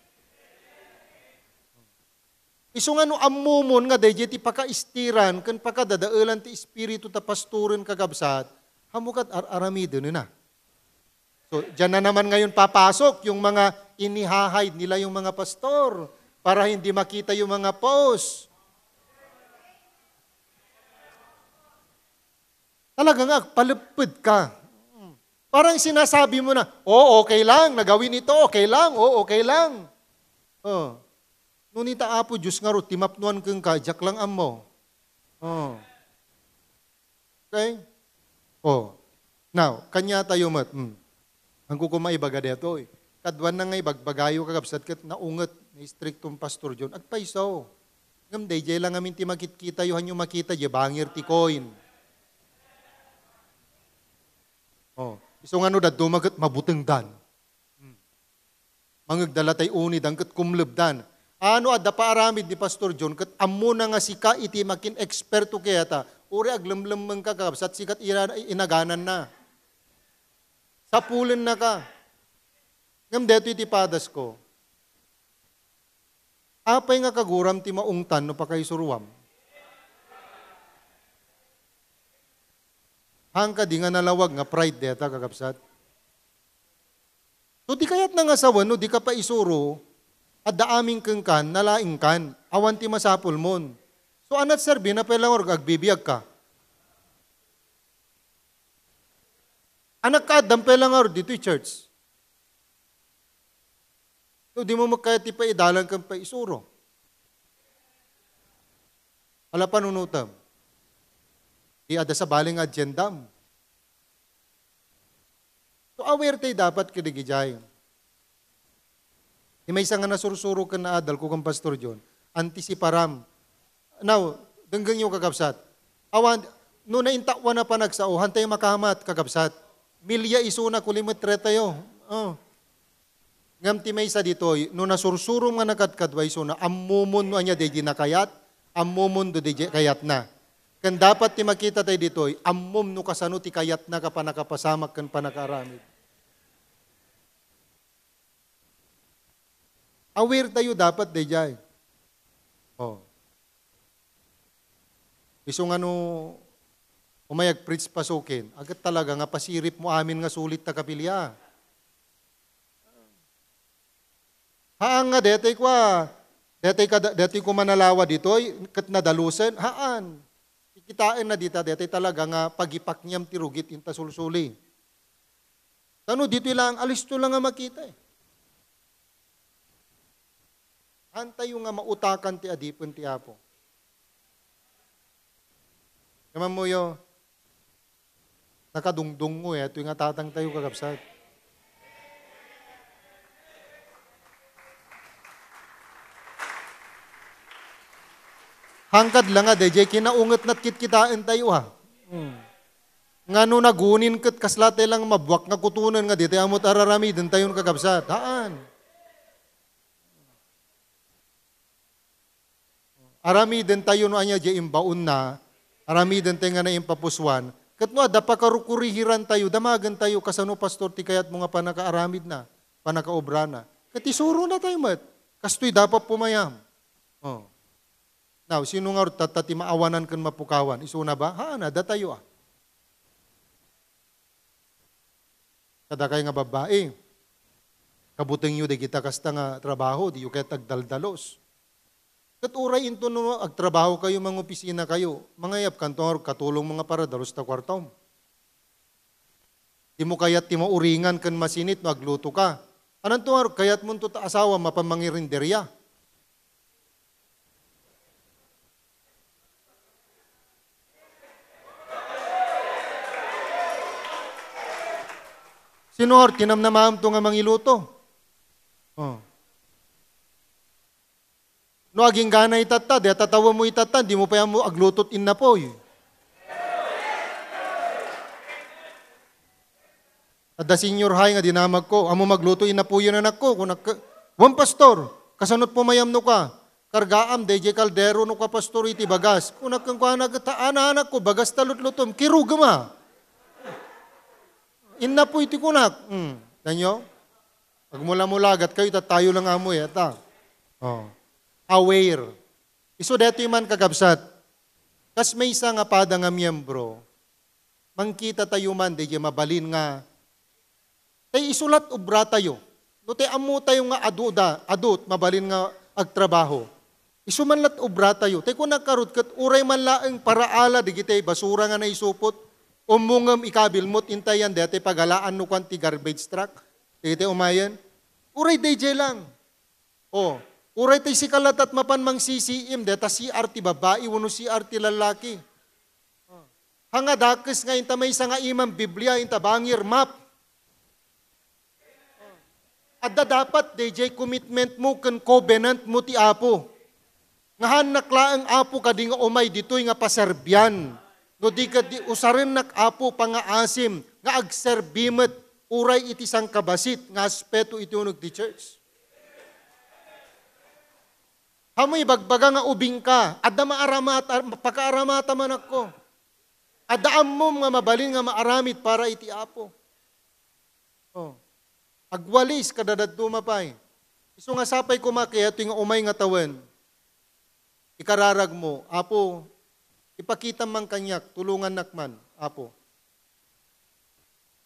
Isu nga no ammomon nga daydiay ti pakaistiran ken pakadadaelan ti espiritu ta pastoren, kakabsat, ammo ket ar-, aramidenna. So, diyan na naman ngayon papasok yung mga inihahide nila yung mga pastor para hindi makita yung mga post. Talaga nga, agpalepped ka. Parang sinasabi mo na, "Oh, okay lang, nagawin ito, okay lang, oh, okay lang." Oh. Ngunit ta Apo Diyos ngarud, ti mapnuan kenka, diak lang ammo. Oh. Okay? Oh. Now, kaniatayo met. Hmm. Ang kuko maibaga detoy. Kaduan na nga ibagbagayo, kakabsat, ket naunget, naistrikto ni Pastor John. Agpayso. Ngem daydiay lang amin ti makitkitayo, hanyo makita, diay bangir ti coin. Oh, isu nga no dadduma ket mabutengdan. Hmm. Mangegda la tay unidang ket kumlebdan. Ano adda paaramid ni Pastor John ket ammona nga sika iti makin-eksperto kayata, uray aglemlemmengka, kakabsat, sikat ira-, inagananna. Sapulennaka. Ngem detoy ti padasko. Apay nga kaguram ti maungtan no pakaisuruam? Haan kadi nga nalawag nga pride deta, kakabsat? So, di kayatna nga sawen no di ka paisuro, adda amin kenkan, nalaingkan, awan ti masapulmon. So, anat serbina pay la nga agbibiag ka? Anak ka, addam pay la nga ditoy church? No, di mo met kayat ti paidalan ken paisuro. Ala panunutem. Di adda sabali nga agendam. So, aware tayo dapat kadagidiay. Ti maysa nga nasursuro ken naadalko ken Pastor John, antisiparam. Now, denggengyo, kakabsat. Awan, no naintawana panagsao, hantay makamat, kakabsat. Milya isuna, kilometretayo. Oh. Ngem ti maysa ditoy, no nasursurom nga nakadkadua isuna, ammomon no ania daydi nakayat, ammomon no daydi kayatna. Ken dapat ti makita tayo ditoy, ammom no kasano ti kayatna ka pannakapasamak ken pannakaaramid. Aware tayo dapat daydiay. Oh. Isu nga no umay agpreach pasukin, agat talaga nga pasirip mo amin nga sulit ta kapilya. Haan nga detay kua, detay kada, detay ko manalawa ditoy, ket nadalusen, haan. Kikitaenna dita, detay talaga nga pagipakniam ti rugit inta sulsuli. Tano ditoy lang, alisto lang nga makita eh. Haantayo nga mautakan ti adipen ti Apo. Ngem ammoyo, nakadungdungngo eh, itoy nga tatangtayo, kakabsat. Hangkad la nga, daydiay kinaunget nat kitkitaentayo, ha? Hmm. Nga no nagunin ket kasla tay lang mabuak nga kutonen nga di tay amot araramiden tayon, kakabsat. Haan. Aramiden tayo no ania diay imbaonna, aramiden tayo nga naimpapusuan, ket no adda pakarukurihiran tayo, damagen tayo, kasano, Pastor, ti kayatmo nga pannakaaramidna, pannakaobrana? Ket isurona tayo met. Kastoy dapat pumayam. Oh. Now, sino nga rut tatta ti maawanan ken mapukawan? Isuna ba? Haan, adda tayo, ah. Kadakay nga babbai, kabutengyo dagita kasta nga trabaho, diyo kayat agdaldalos. Ket uray inton no agtrabaho kayo, mangopisina kayo, mangayab kanto nga katulong mga para dalos ta kuartam. Dimo kayat ti mauringan ken masinit no aglutoka. Ananto ngarud, kayatmonto ta asawam mapan mangirinderya? Sino ngarud ti namnamaamto nga mangiluto? Oh. No agingganay tatta, di a tatawemmo itatta, dimo pay ammo agluto ti innapuy. Adda senior high nga dinamagko, "Ammom agluto innapuyen, anakko?" Kunak, "Wen, pastor, kasano ti pumayam no ka? Kargaam daydiay kaldero no ka, pastor, iti bagas." Kunak kenkuana, "Ket, anakko, bagas ta lutlutom, kirugem a." Innapuy ti kunak. Hmm, danyo? Agmula-mulagat kayo, itattayo lang amo, eh, ata. Oh. Aware. Isu daytoy man, kakabsat. Kas maysa nga pada nga miyembro, mangkita tayo man daydiay mabalin nga, tay isu lat obra tayo. No tay ammo tayo nga adu da, adu ti mabalin nga agtrabaho. Isu man lat obra tayo. Tay kunak ngarud ket uray man laeng paraala dagiti basura nga naisupot, ummongem ikabilmo ti intayan daytoy pagalaan no kuan ti garbage truck. Dagiti umayen. Uray daydiay lang. Oh, uray tay sika latta ti mapan mangsisiim, dayta C R ti babai wenno C R ti lallaki. Oh. Haan nga dakes nga inta maysa nga imam Biblia, inta bangir map. Adda dapat daydiay commitment mo ken covenant mo ti Apo. Nga haannak laeng, Apo, kadi nga umay ditoy nga paserbian. No di ket di usarennak, Apo, pangngaasim nga agserbi met uray iti sangkabassit nga aspeto iti uneg ti church. Haan mo ibagbaga nga ubing ka, adda maaramata, pakaaramatam, anakko. Adda ammom nga mabalin nga maaramid para iti Apo. Oh. Agwalis kada dadduma pay. Isu nga sapay koma kayat nga umay nga tawen, ikararag mo, "Apo, ipakitam man kaniak, tulongannak man, Apo."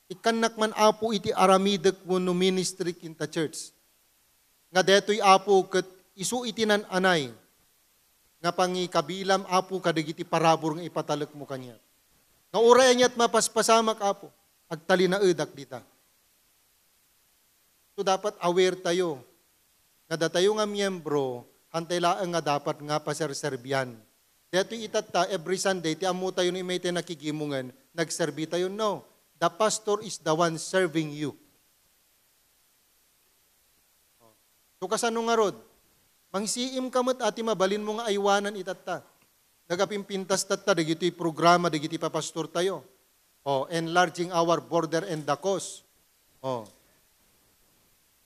Ikkannak man, Apo, iti aramidek wenno ministry ken ta church. Nga daytoy, Apo, ket isu iti nan-anay nga pangikabilam, Apo, kadagiti parabur nga ipatalekmo kaniak. Nga uray aniat mapaspasamak, Apo, agtalinaedak dita. So, dapat aware tayo nga datayo nga miyembro, haantay laeng nga dapat nga paserserbian. Daytoy itatta, every Sunday, ti ammo tayo no immay tayo nakigimongen, nagserbi tayo. No, the pastor is the one serving you. So, kasano ngarud? Mangsiim ka met, a, ti mabalinmo nga aywanan itatta. Nagapimpintas tatta dagitoy programa dagiti papastor tayo. Oh, enlarging our border and the cause. Oh.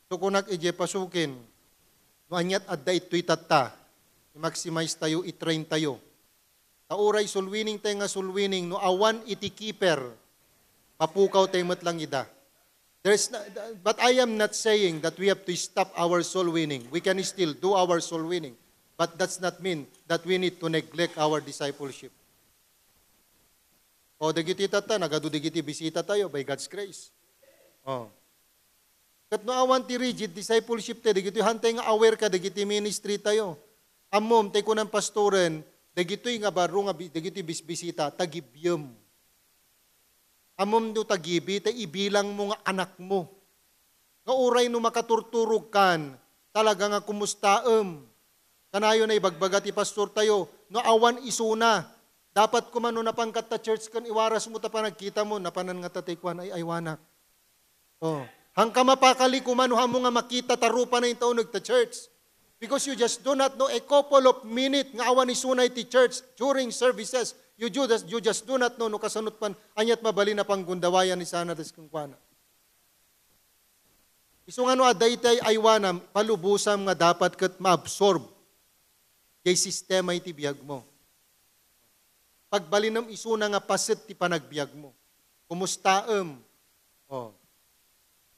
So, kunak idiay pasuken, no aniat adda ittoy tatta, i-maximize tayo, i-train tayo. Ta uray soul winning tayo nga soul winning, no awan iti keeper, mapukaw tayo met lang ida. There's na, but I am not saying that we have to stop our soul winning. We can still do our soul winning. But that's not mean that we need to neglect our discipleship. O, dagiti tatta, nagadu dagiti bisita tayo by God's grace. O. Ket no awan ti rigid discipleship tayo, dagitoy haantay nga aware ka dagiti ministry tayo. Ammom, tay kunan pastoren, dagitoy nga baro nga bi-, dagitoy bisbisita, tagibiam. Ammom no tagibi, tay ibilangmo nga anakmo. Nga uray no makaturturog kan, talaga nga kumustaem? Kanayon a ibagbaga ti pastor tayo, no awan isuna, dapat koma no napan ka ta church ken iwarasmo ta panagkitamo, napanan ngata tay kuan, ay, aywanak. Oh, hangka mapakali koma no haanmo nga makita ta rupa na inta uneg ta church. Because you just do not know a couple of minute nga awan isuna iti church during services. You just, you just do not know no kasano ti pan, aniat mabalin a panggundawayan ni sana des kenkuana. Isu nga no adda itay aywanam, palubosam nga dapat ket maabsorb jay sistema iti biagmo. Pagbalinem isuna nga paset ti panagbiagmo. Kumustaem? Oh.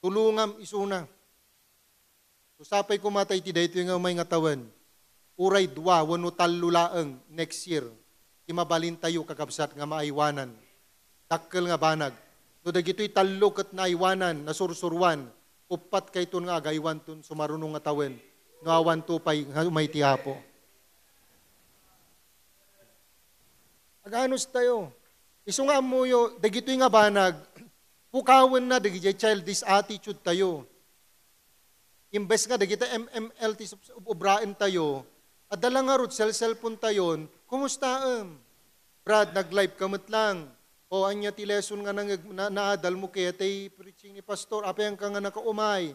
Tulongam isuna. So, sapay koma ta iti daytoy nga umay nga tawen, uray dua wenno tallo laeng next year, ti mabalintayo, kakabsat, nga maaywanan. Dakkel nga banag. No dagitoy tallo ket naaywanan, nasursuroan, uppat kayton nga agaywanton sumaruno nga tawen, no awanto pay nga umay ti Apo. Aganos tayo. Isu nga ammoyo, dagitoy nga banag, Pukawenna dagiti childish attitude tayo. Imbes nga dagiti M M L ti sub-, sub-, obraen tayo, adda la ngarud cell-, cellphone tayon, "Kumustaem? Brad, nag-live ka met lang. O, ania ti lesson nga nangeg-, na-, naadal mo kaya tay preaching ni Pastor? Apay ka nga nakaumay?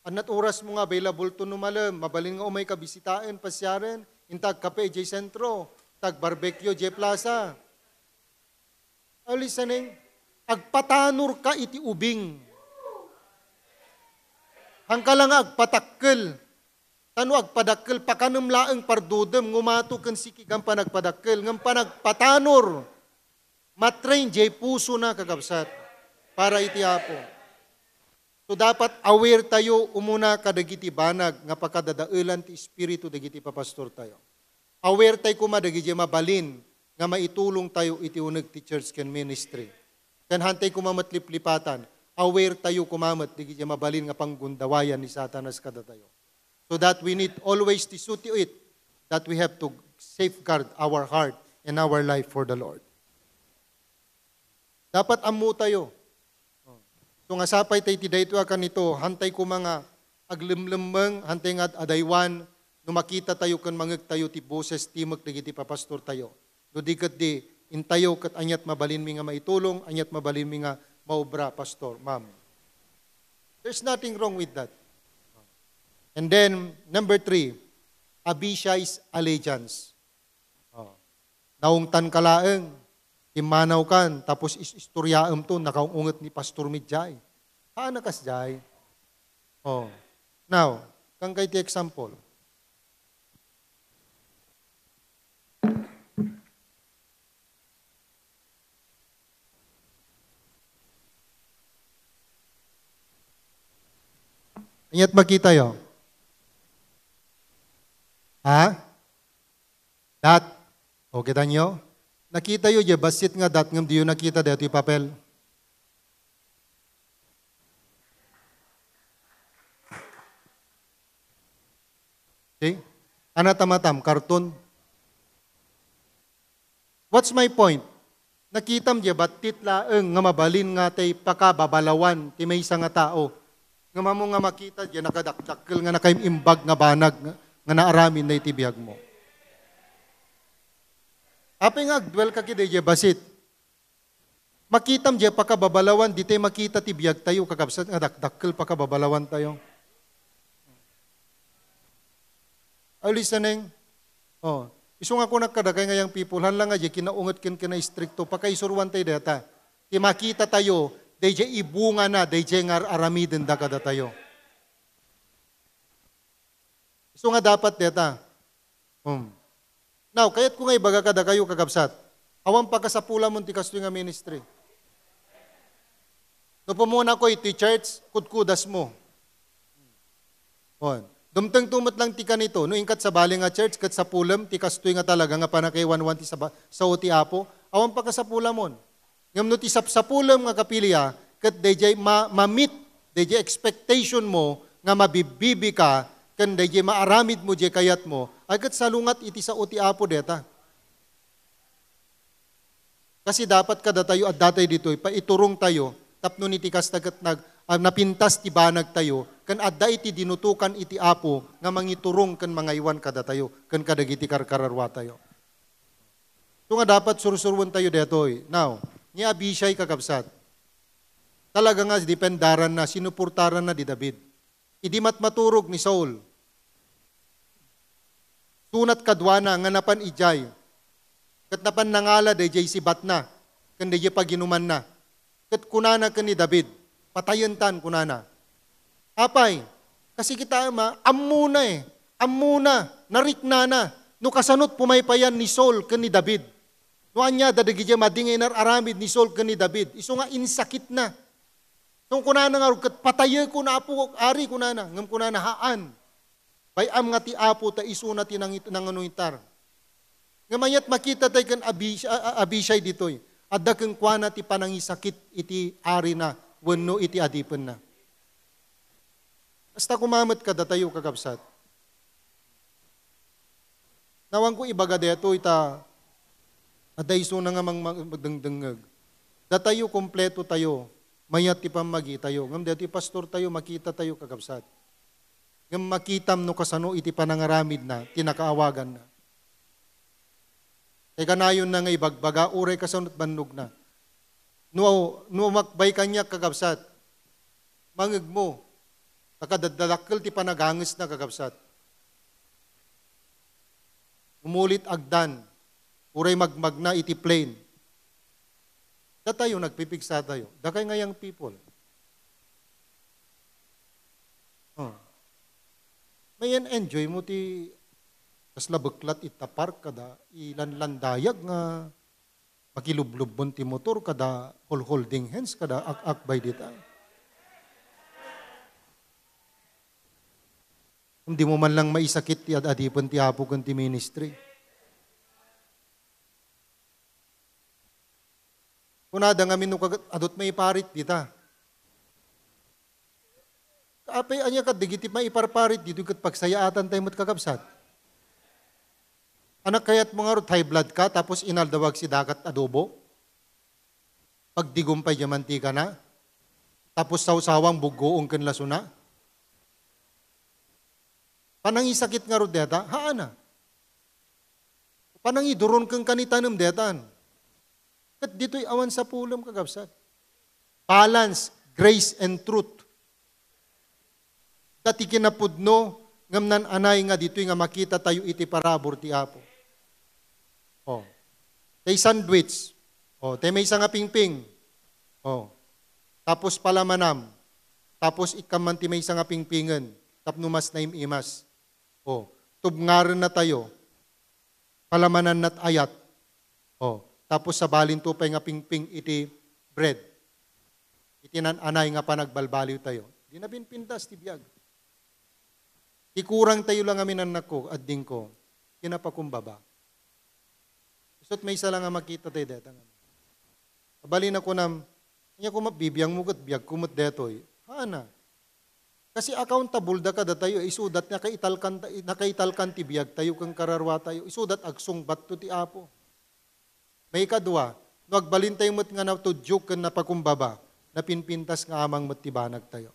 Annat oras mo nga available to no malem? Mabalin nga umay ka bisitaen, pasiaren, inta agkape idiay sentro, inta ag-barbecue idiay plaza." Are you listening? Agpatanor ka iti ubing. Haanka la nga agpadakkel. Ta no agpadakkel, pakanem laeng pardudem, ngumato ken sikigam panagpadakkel. Ngem panagpatanor, matrain diay pusona, kakabsat, para iti Apo. So, dapat aware tayo umuna kadagiti banag nga pakadadaelan ti espiritu dagiti papastor tayo. Aware tayo koma dagiti mabalin nga maitulong tayo iti uneg ti church ken ministry. Ken haantay koma met liplipatan, aware tayo koma met dagiti mabalin nga panggundawayan ni Satanas kadatayo. So that we need always to see to it that we have to safeguard our heart and our life for the Lord. Dapat ammo tayo. So nga sapay tayo iti daytoy a kanito, haantay koma nga aglemlemmeng, haantay nga ad-adaywan, no makita tayo ken mangngeg tayo ti boses, timek dagiti papastor tayo. No di ketdi, intayo ket aniat mabalinmi nga maitulong, aniat mabalinmi nga maobra, pastor, ma'am. There's nothing wrong with that. And then, number three, Abishai's allegiance. Oh. Naungtan ka laeng, timmanaw kan, tapos is-, istoryaem to, nakaung-unget ni Pastor Midjay. Haan a kasjay. Oh. Now, kan kay ti example. Aniat makita yo? Ha? Dat. O, kita nyo? Nakita yo diay bassit nga dat ngem diyo nakita daytoy papel? See? Ania ta matam, karton? What's my point? Nakitam diay battit laeng nga mabalin nga tay pakababalawan ti maysa nga tao. Ngem ammo nga makita diay nakadakdakkel nga nakaim-imbag nga banag nga, nga naaramidna iti biag mo. Apay nga agduel ka kadi diay bassit? Makitam diay pakababalawan, ditay makita ti biag tayo, kakabsat, nga dakdakkel pakababalawan tayo. Are you listening? Oh, isu nga kunak kadakay nga young people, haan la nga diay kinaunget ken kinaistrikto, pakaisuruan tayo dayta. Ti makita tayo, daydiay ibungana, daydiay nga ar-, aramidenda kadatayo. Isu nga dapat dayta. Hmm. Now, kayatko nga ibaga kadakayo, kakabsat, awan pakasapulamon ti kastoy nga ministry. No pumunako iti church, kudkudasmo. On. Dumtengto met lang ti kanito, no inkat sabali nga church, ket sapulem ti kastoy nga talaga nga pannakaiwanwan ti saba-, sao ti Apo, awan pakasapulamon. Ngem no ti sapsapulem nga kapilian, ket daydiay ma-, ma-meet, daydiay expectation mo nga mabibibi ka, ken daydiay maaramid mo diay kayat mo, ay ket salungat iti sao ti Apo dayta. Kasi dapat kadatayo, adda tayo ditoy, paiturong tayo, tapno iti kasta ket nag-, ah, napintas ti banag tayo, ken adda iti dinutokan iti Apo nga mangiturong ken mangaywan kadatayo, ken kadagiti karkararua tayo. Isu nga dapat sursuroen tayo daytoy. Now, ni Abishai, kakabsat, talaga nga dipendaranna, sinuportaranna ni David. Idi matmaturog ni Saul, sunat kaduana nga napan idiay, ket napan nangala daydiay sibatna, ken daydiay paginumanna. Ket kunana ken ni David, "Patayentan," kunana. Apay, kasi kitaem a, ammona eh. Ammona, nariknana, no kasano't pumaypayan ni Saul ken ni David. No ania dagiti madi nga inar-aramid ni Saul ken ni David. Isu nga insakitna. So kunana nga, "Ket patayekon, Apo, Ari," kunana. Ngem kunana, "Haan. Bay-am nga ti Apo ta isuna ti nangit-, nanganuitar." Ngem aniat makita tayo ken Abis-, a-, a-, Abishai ditoy. Adda kenkuana ti panangisakit iti arina wenno iti adipenna. Kasta koma met kadatayo, kakabsat. Awanko ibaga daytoy ta adda isuna nga mang-, mang-, magdengdengngeg. Datayo, kompleto tayo. Mayat ti pammagitayo. Ngem daytoy pastortayo, makitatayo, kakabsat. Ngem makitam no kasano iti panangaramidna, ti nakaawaganna. Kay kanayonna nga ibagbaga, uray kasano ti bannogna. No, no umakbay kaniak, kakabsat, mangegmo, ta kadaddadakkel ti panagangesna, kakabsat. Umulit agdan, uray magmagna iti plane. Datayo, nagpipigsatayo. Dakay nga young people. Oh. May enjoy mo ti kasla beklat ita park kada ilanlandayag nga makilublubbon ti motor kada hol-, holding hands kada ak-akbay dita. Kung di mo man lang maisakit ti ad-adipen ti Apo ken ti ministry. Kunada ngamin no kagat-, adut maiparit dita. Apay, ania ket dagiti maiparparit ditoy ket pagsayaatan tayo met, kakabsat? Anak, kayat mo ngarud high blood ka tapos inaldaw agsidakat adobo? Pagdigom pay diay mantikana? Tapos sawsawang buggoon ken lasona? Panangisakit ngarud deta? Haana. Panangiduron ken kanitanem detan. Ket ditoy awan sapulem, kakabsat. Balance, grace and truth. Dati kinapudno, ngem nan-anay nga ditoy nga makita tayo iti parabur ti Apo. Oh. Tay sandwich. Oh, tay maysa nga pingping. Oh. Tapos palamanam. Tapos ikkam man ti maysa nga pingpingen. Tapno mas naim-imas. Oh. Tubngarenna tayo. Palamananna ti ayat. Oh. Tapos sabalinto pay nga pingping iti bread. Iti nan-anay nga panagbalbaliw tayo. Di napinpintas ti biag. Ti kurang tayo lang amin, annakko, addingko, kinapakumbaba. Isut maysa lang nga makita tayo deta nga. Abalin ako nam, ania ko mabibiang mo ket biag ko met detoy. Haana. Kasi accountable da kadatayo, isudat nakaitalkan, nakaitalkan ti biag tayo ken kararua tayo. Isudat agsungbat to ti Apo. Maikadua, no agbalin tayo met nga natudyo ken napakumbaba, napinpintas nga amang met ti banag tayo.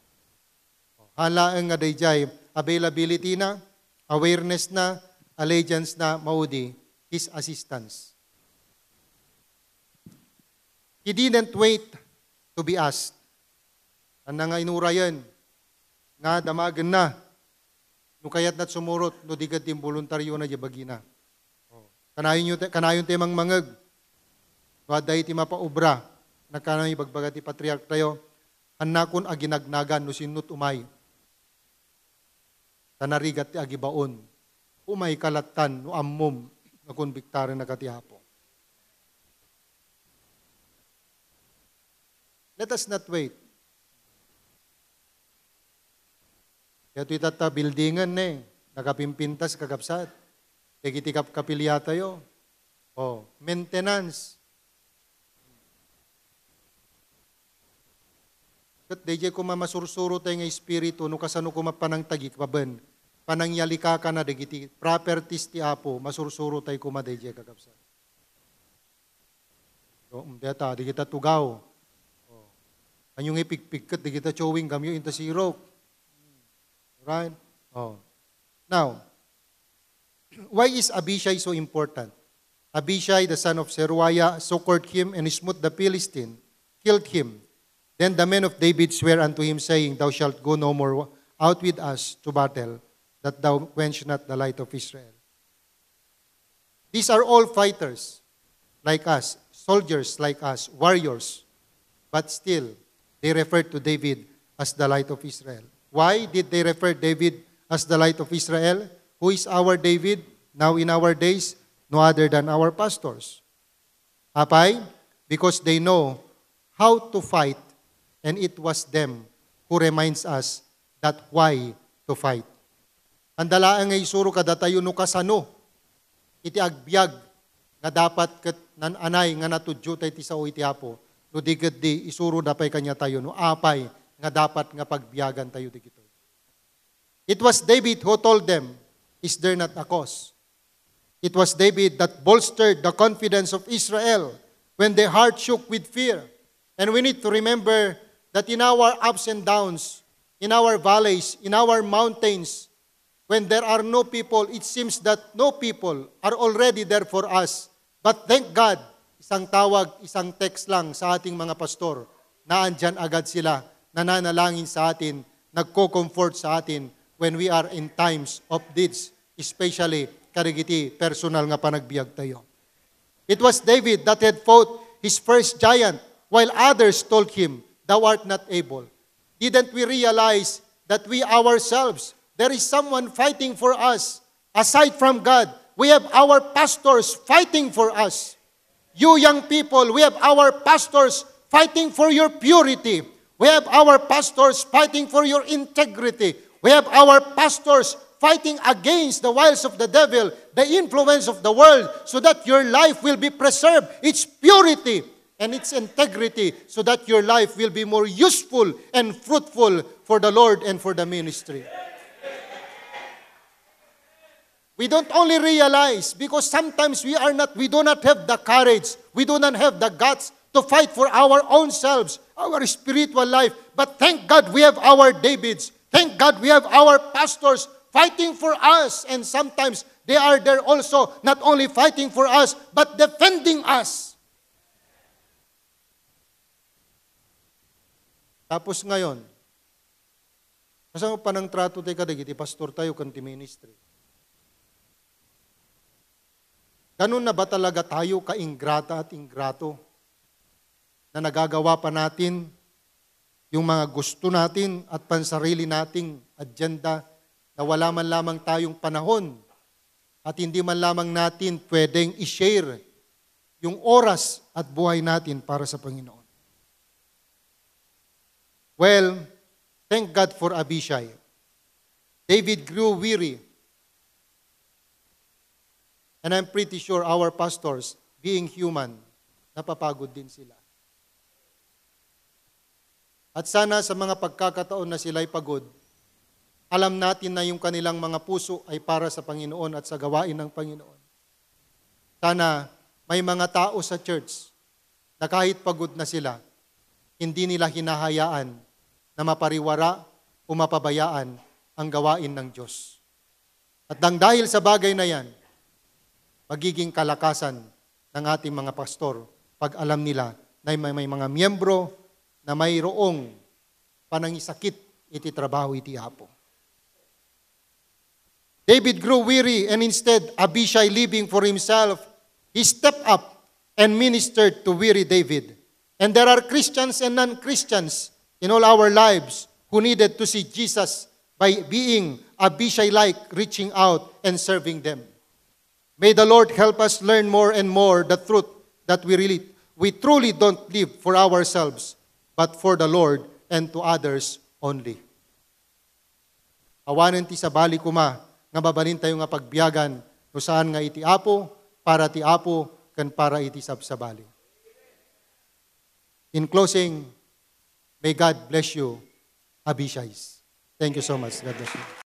Haan laeng nga daydiay availability na, awareness na, allegiance na, maudi his assistance. He didn't wait to be asked. Ania nga inurayen nga damagenna no kayatna ti sumurot, no di ket ti imboluntaryona diay bagina. Oh. Kanayon, kanayon tayo mangmangeg. No adda iti mapaubra, nagkanayon ibagbaga ti patriark tayo, "Annakon a ginagnagan no sinno ti umay. Ta narigat ti agibaon. Umay ka lattan no ammom nga konbiktarennaka ti Apo." Let us not wait. Kaya ito'y tatta buildingen ne, nakapimpintas, kakabsat. Dagiti kapkapilya tayo. Oh, maintenance. Ket daydiay koma masursuro tayo nga espiritu, no kasano koma panangtagikbaben, panangyalikakana dagiti properties ti Apo, masursuro tayo koma daydiay, kakabsat. So, um, deta, dagita tugaw. Oh. Ania nga ipigpigket dagita chewing gum yo inta sirok. Right? Oh. Now, why is Abishai so important? Abishai, the son of Zeruiah, succored him and smote the Philistine, killed him. Then the men of David swear unto him, saying, "Thou shalt go no more out with us to battle, that thou quench not the light of Israel." These are all fighters like us, soldiers like us, warriors. But still, they refer to David as the light of Israel. Why did they refer David as the light of Israel? Who is our David now in our days? No other than our pastors. Apay, because they know how to fight, and it was them who reminds us that why to fight. Anda laeng nga isuro kadatayo no kasano iti agbiag nga dapat ket nan-anay nga natudyo tayo iti sao iti Apo, no di ket di isurona pay kaniatayo no apay nga dapat nga pagbiagan tayo dagitoy. It was David who told them, "Is there not a cause?" It was David that bolstered the confidence of Israel when their heart shook with fear. And we need to remember that in our ups and downs, in our valleys, in our mountains, when there are no people, it seems that no people are already there for us. But thank God, isang tawag, isang text lang sa ating mga pastor, naandyan agad sila, nananalangin sa atin, nagko-comfort sa atin when we are in times of needs, especially kadagiti personal nga panagbiag tayo. It was David that had fought his first giant, while others told him, "Thou art not able." Didn't we realize that we ourselves, there is someone fighting for us? Aside from God, we have our pastors fighting for us. You young people, we have our pastors fighting for your purity. We have our pastors fighting for your integrity. We have our pastors fighting against the wiles of the devil, the influence of the world, so that your life will be preserved, its purity and its integrity, so that your life will be more useful and fruitful for the Lord and for the ministry. We don't only realize, because sometimes we are not, we do not have the courage, we do not have the guts to fight for our own selves, our spiritual life. But thank God we have our Davids. Thank God we have our pastors fighting for us. And sometimes they are there also, not only fighting for us, but defending us. Tapos ngayon, kasano panangtrato tayo kadagiti pastor tayo kan ti ministry? Ganun na ba talaga tayo kaingrata at ingrato na nagagawa pa natin yung mga gusto natin at pansarili nating agenda na wala man lamang tayong panahon at hindi man lamang natin pwedeng i-share yung oras at buhay natin para sa Panginoon? Well, thank God for Abishai. David grew weary. And I'm pretty sure our pastors, being human, napapagod din sila. At sana sa mga pagkakataon na sila'y pagod, alam natin na yung kanilang mga puso ay para sa Panginoon at sa gawain ng Panginoon. Sana may mga tao sa church na kahit pagod na sila, hindi nila hinahayaan na mapariwara o mapabayaan ang gawain ng Diyos. At nang dahil sa bagay na yan, magiging kalakasan ng ating mga pastor pag alam nila na may, may mga miyembro na mayroong panangisakit iti trabaho iti Apo. David grew weary, and instead Abishai living for himself, he stepped up and ministered to weary David. And there are Christians and non-Christians in all our lives who needed to see Jesus by being Abishai-like, reaching out and serving them. May the Lord help us learn more and more the truth that we really, we truly don't live for ourselves, but for the Lord and to others only. Awanen ti sabali koma nga mabalintayo nga pagbiagan no saan nga iti Apo, para ti Apo, ken para iti sabsabali. In closing, may God bless you, Abishais. Thank you so much. God bless you.